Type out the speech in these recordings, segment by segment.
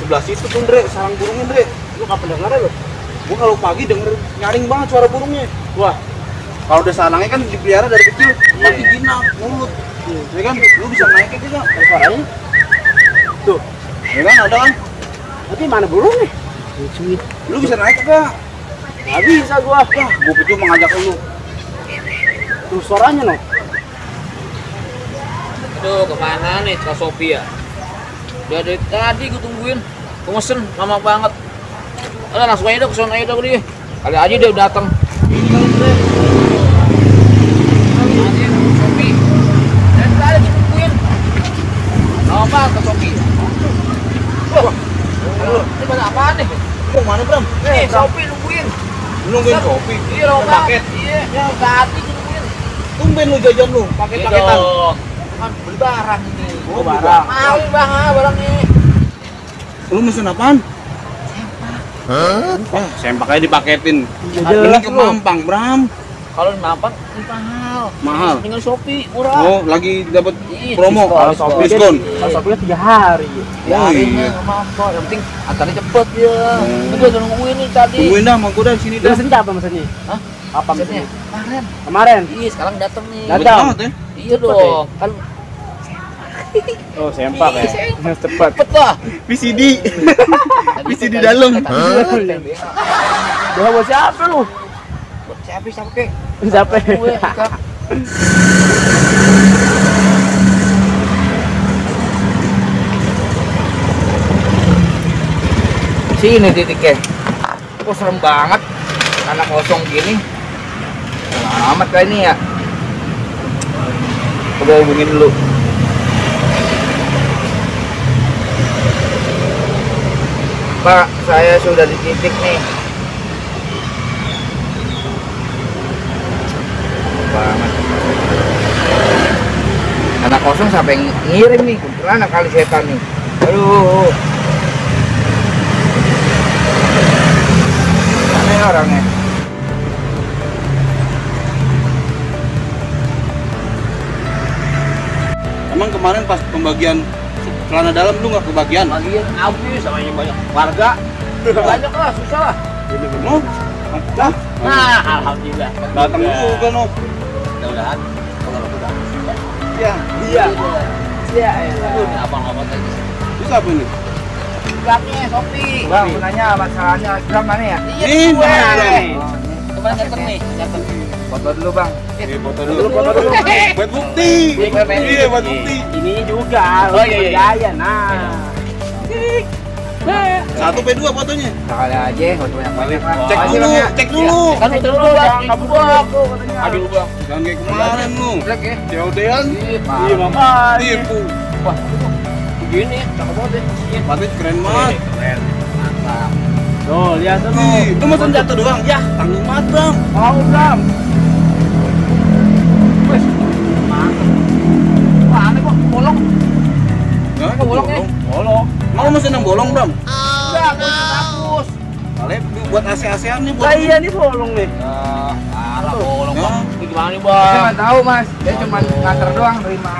sebelah situ tuh, Ndre, sarang burungnya, Ndre. Lu kapan denger lu? Gua kalau pagi denger nyaring banget suara burungnya. Wah, kalau udah sarangnya kan dipelihara dari kecil, pasti jinak, mulut. Ya kan, lu bisa naiknya juga. Ada suaranya? Tuh, ya kan, ada kan? Tapi mana burungnya? Cuit. Lu bisa naik kagak? Nggak bisa gua. Wah, gua percuma ngajak lu. Tuh suaranya no. Aduh, kemana nih Kak Sophia? Udah dari tadi gue tungguin. Gue mesen lama banget. Udah langsung aja ke sana aja dia. Kali aja dia datang. Sophie. Dan tadi gue tungguin. Lama banget Kak Sophie. Wah. Ini pada apaan nih? Mau mana, Bram? Nih, Sophie nungguin. Nungguin kopi. Iya, lama paket. Iya, ya tadi gue nungguin. Tumben lu jajan lu, paket-paketan. Kan beli barang ini. Oh, barang. Mau bang, barangnya. Lu mesen apaan? Sempak. Wah, sempak aja dipaketin. Jajan Ini ke Mampang, Bram. Kalau di Mampang ini mahal. Mahal. Tinggal Shopee murah. Oh, lagi dapat Iya, promo, diskon. Kalau Sophia 3 hari. Ya, Oh, ini iya. nggak apa-apa. Yang penting antarnya cepet ya. Ini gua udah nungguin nih tadi. Tungguin dah, mau gua dah sini dah. Mesennya apa mesennya? Hah? Apa Mesennya? mesennya? Kemarin. Kemarin. Iya, sekarang datang nih. Datang. Cepet banget ya. Iya dong. Kan Oh, sempak ya. Yang cepat. cepet lah. VCD. VCD dalam. Udah buat siapa lu? Buat siapa kek? Siapa? Gue, Kak. Sini titiknya. Kok serem banget. Anak kosong gini. Amat kayak ini ya. Coba hubungin dulu. Pak, saya sudah di titik nih. Banget. Anak kosong sampai ngirim nih, kuntilanak kali setan nih. Aduh. Mana ya orangnya? Emang kemarin pas pembagian celana dalam lu nggak kebagian? Bagian habis sama yang banyak warga. Banyak lah, susah lah. Oh, dah. Nah, alhamdulillah. Datang juga no. Mudah-mudahan kalau udah Ya, Iya. Iya. ini abang-abang tadi. itu apa ini? Belakangnya Shopee. Bang, mau nanya masalahnya Gram mana ya? Iya, Ini gue. mana? Kemarin datang nih, datang. Foto dulu, Bang. Foto dulu. Buat bukti. Iya, buat bukti. Ini juga. Oh, iya, iya. Gaya, nah. 1P2 fotonya. Sekali aja, nggak usah banyak-banyak lah. Cek Makasih, dulu, Bang, ya. cek dulu. Kan itu dulu bang, Jangan kabur dulu, katanya. Aduh bang. Jangan kayak kemarin lu. Jelek ya. COD-an. Iya, makanya. Tipu. Wah, begini, cakep banget ya. Patit keren banget. Keren. Mantap. Tuh, lihat tuh. Ih, lu mesen jatuh doang. Ya, tanggung banget, Bang. Mau, Bram. Wes, mantap. Wah, aneh kok, bolong. Hah, Kok bolongnya? Bolong. Mau mesen yang bolong, Bram? Enggak, gue hapus. Kalian buat AC-AC-an nih Lah bolong. iya nih bolong nih. Ya, parah bolong Ya. bang. Ini gimana nih Saya bang? nggak tahu mas, dia cuma Aduh. nganter doang terima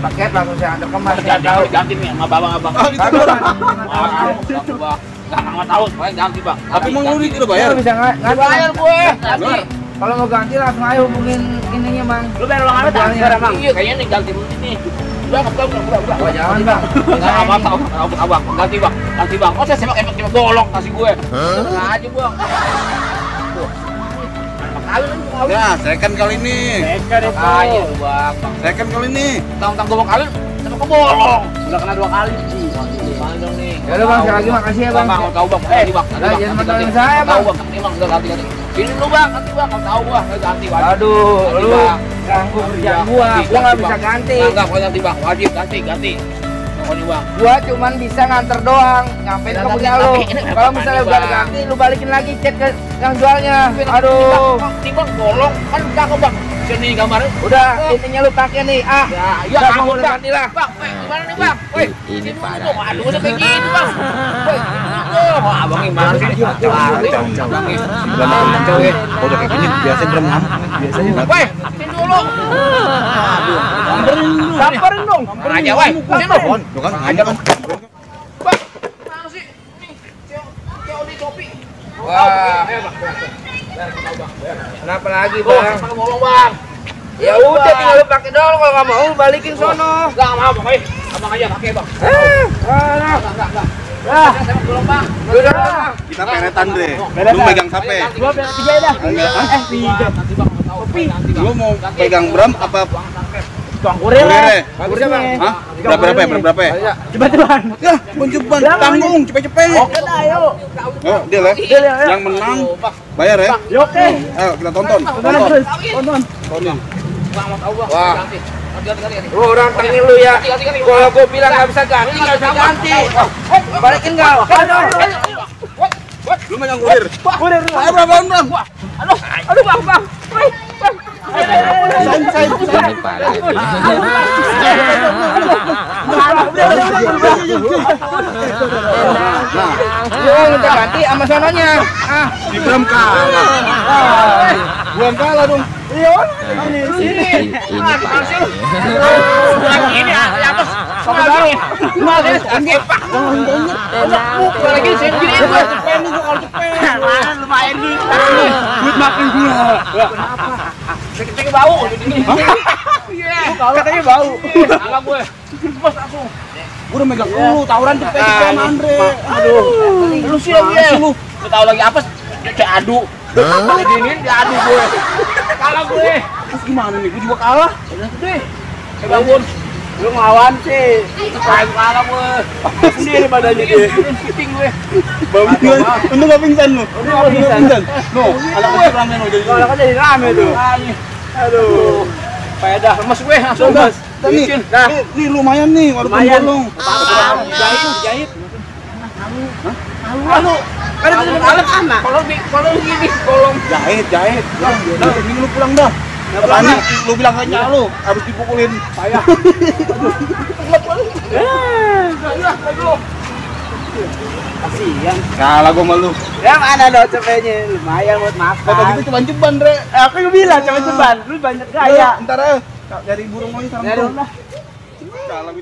paket langsung saya antar ke mas. Nggak Ganti, tahu. ganti nih sama abang-abang. Ah, ditaruh. Bang. Nggak tahu, pokoknya ganti bang. Tapi emang lu udah bayar? Lu bisa nganter. Bayar gue. Ganti. Kalau mau ganti langsung ayo hubungin ininya bang. Lu bayar uang apa transfer emang? Iya, kayaknya nih ganti dulu nih. Udah, udah. Oh jangan bang. Enggak apa tahu, abang. Ganti bang, ganti bang. Oh saya semak bolong kasih gue. Tenang aja bang. Tuh. Kali kan gue Ya, second kali ini. Tekan itu. aja lu bang. Second kali ini. Tang-tang gue kali, tapi ke bolong. Udah kena 2 kali sih. Gimana dong nih? Ya udah bang, sekali lagi makasih ya bang. Bang, mau tahu bang, ganti bang. Udah, jangan mentolin saya, Tahu Bang. bang, bang, udah ganti. Ini lu bang, ganti bang, mau tahu gua, ganti wajib. Aduh, Ganti, lu Bang. ganggu kerjaan Ganti, gua nggak ganti, bisa Bang. ganti. Enggak, pokoknya ganti bang, wajib ganti. Pokoknya bang. Gua cuman bisa nganter doang, nyampein ke Ganti, punya lu. tapi ini Kalau apa misalnya nih, udah Bang? ganti, lu balikin lagi chat ke yang jualnya. Aduh, Timbang bolong, kan cakep bang. Sini gambarnya. udah intinya lu pakai nih. Ah, Ya, udah, aku boleh bang. ganti lah. Bang, gimana nih bang? Woi, Ini parah. dong. Aduh, udah kayak gini bang. Woi, oh, abang gimana sih? Abang ini. Kacau ya. Oh, udah kayak gini biasa Bram. Biasanya enggak. Woi, sini dulu. Aduh, Samperin dong. aja woi. Sini dulu. Tuh kan, aja kan. Bang, mana Wah. Kenapa lagi, Bang? Pakai bolong, Bang. Ya udah tinggal lu pakai doang, kalau nggak mau lu balikin sono. Enggak mau, pakai. Abang aja pakai, Bang. Enggak. Saya mau bolong, Bang. Udah. Kita peretan deh. Lu megang sape. Gua tiga dah. Tiga. Nanti, Bang, tahu. Nanti, Bang. Lu mau pegang Bram apa Tukang kurir Kurere? Bisa, Bang. Hah? Berapa ya? Berapa ya? Cepat-cepat. Ya, bonjeban tanggung, cepet-cepet. Oke dah, ayo. Ayo, deal ya. Deal ya, ayo. Yang menang bayar ya. Ya, oke. Ayo kita tonton. Tonton terus. Tonton. Tonton. Bang, mau tahu, Bang. Wah. Ganti. Ganti. Lu orang tengil lu ya. Kalau gua bilang nggak bisa ganti, nggak bisa ganti. Balikin nggak? Lu megang kurir. Kurir. Ayo Bram, Bram. Aduh, Bang. Ini parah. Lu minta ganti sama sononya. Ah, Si Bram kalah. Gua yang kalah dong. Ini parah. Ini atas. Sama baru. lagi sendiri gua. Lumayan nih. Duit makin gua. Cek bau ini. Katanya bau. Salah gue. Bos langsung. Gua udah megang lu, tawuran cepet sama Andre. Aduh. Lu sih lu. Lu tahu lagi apa? Cek adu. Diginiin diadu gue. Kalah gue. Terus gimana nih? Gua juga kalah. Udah deh. Bangun. Lu ngelawan sih. Kalah gue. Sendiri badannya dia. Piting gue. Bangun. Untung gak pingsan lu. Untung nggak pingsan. No, anak kecil ramen lo jadi. Kalau kan jadi rame tuh. Aduh. Pedah. Lemes gue langsung. Mas, nih, Nah. nih lumayan nih, walaupun Lumayan. bolong. Jahit. Lalu. Kan itu alat anak. Kalau gini, kolong. Jahit. Nah, ini lu pulang dah. Tadi lu bilang aja lu habis dipukulin. Payah. Kasihan. Kalah gua sama lu. Ya mana dong cepetnya? Lumayan buat makan. Kata gitu ceban-ceban, Re. Aku juga bilang cepat-cepat. Lu banyak Ayo, gaya. ntar aja. Dari burung mau sarang Dari burung. lah. Kalah